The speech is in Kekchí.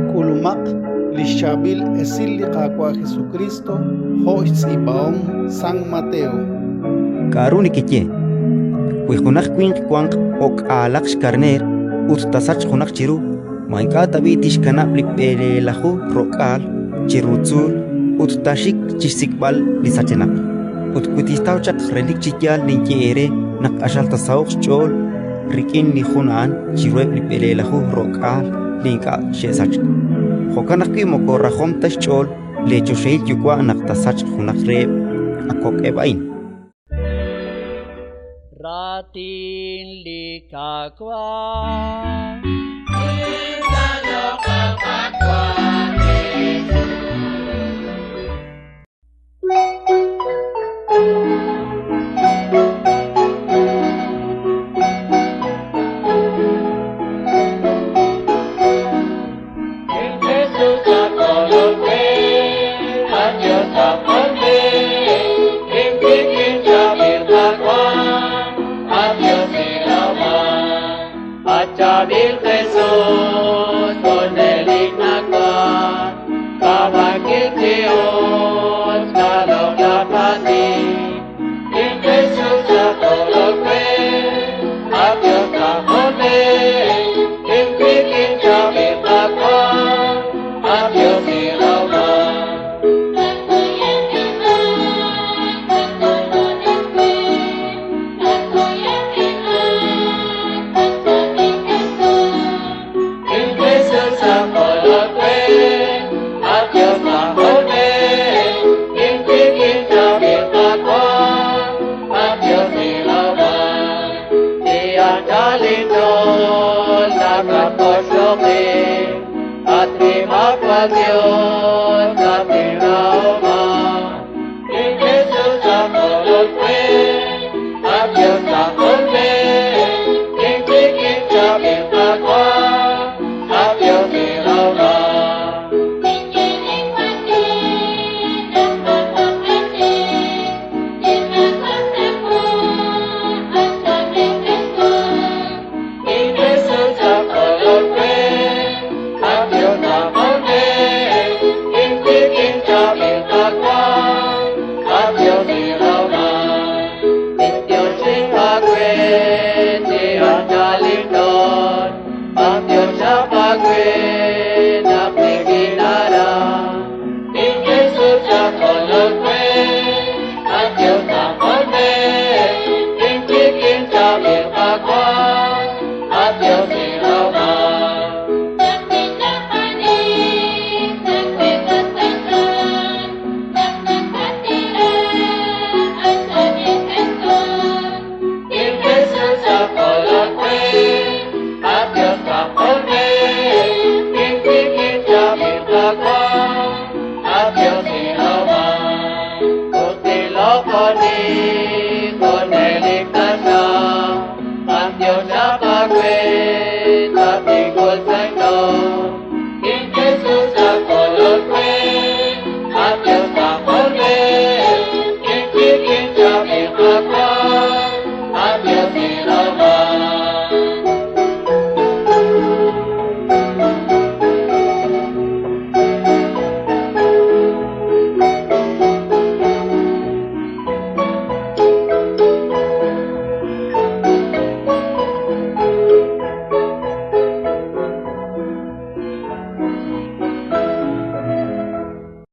K'ulumaq li xChaab'il Esil li Qaawa' Jesukriist jo' xtz'iib'ahom San Mateo. K'aru nekeye? Wi junaq winq wanq o'k'aalaq xkarneer ut taasachq junaq chiru, ma ink'a' tab'i' tixkanab' li 70 chiru tzuul ut taaxik chi xsik'b'al li sachenaq? Ut wi tixtaw chaq, relik chi yaal ninye eere naq q'axal taasaho'q xch'ool rik'in li jun a'an chiruheb' li 70 li ink'a' xe'sachk. Jo'kan ajwi' moko rajom ta xch'ool leechoxahil Yuwa' naq taasachq junaq reheb' a kok'eb' a'in. Raatin li Qaawa'. At